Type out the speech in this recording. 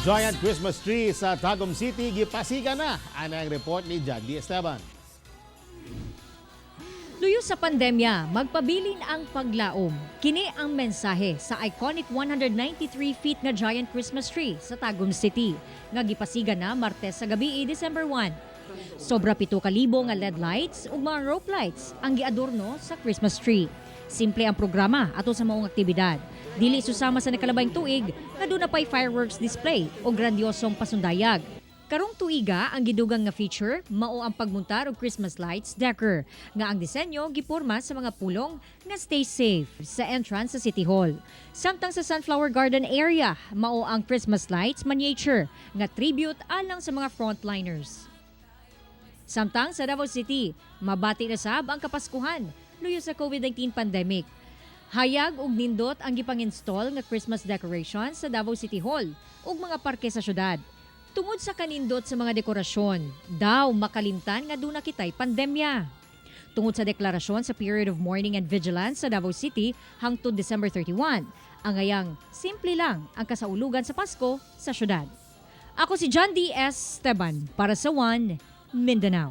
Giant Christmas tree sa Tagum City gipasiga na. Ana ang report ni John D. Esteban. Luyo sa pandemya, magpabilin ang paglaom. Kini ang mensahe sa iconic 193 feet nga giant Christmas tree sa Tagum City, nga gipasiga na Martes sa gabi, December 1. Sobra 7,000 nga LED lights ug mga rope lights ang giadorno sa Christmas tree. Simple ang programa ato sa maong aktibidad. Dili susama sa nakalabayng tuig nga duna pay fireworks display o grandiosong pasundayag. Karong tuiga, ang gidugang nga feature mao ang pagmuntar og Christmas lights decor nga ang disenyo giporma sa mga pulong nga "Stay safe" sa entrance sa City Hall. Samtang sa Sunflower Garden area, mao ang Christmas lights miniature nga tribute alang sa mga frontliners. Samtang sa Davao City, mabati na sab ang Kapaskuhan luyo sa COVID-19 pandemic. Hayag ug nindot ang gipang-install nga Christmas decorations sa Davao City Hall ug mga parke sa syudad. Tungod sa kanindot sa mga dekorasyon, daw makalimtan nga duna kitay pandemya. Tungod sa deklarasyon sa period of mourning and vigilance sa Davao City hangtod December 31, angayang simple lang ang kasaulugan sa Pasko sa syudad. Ako si John D. S. Esteban para sa One Mindanao.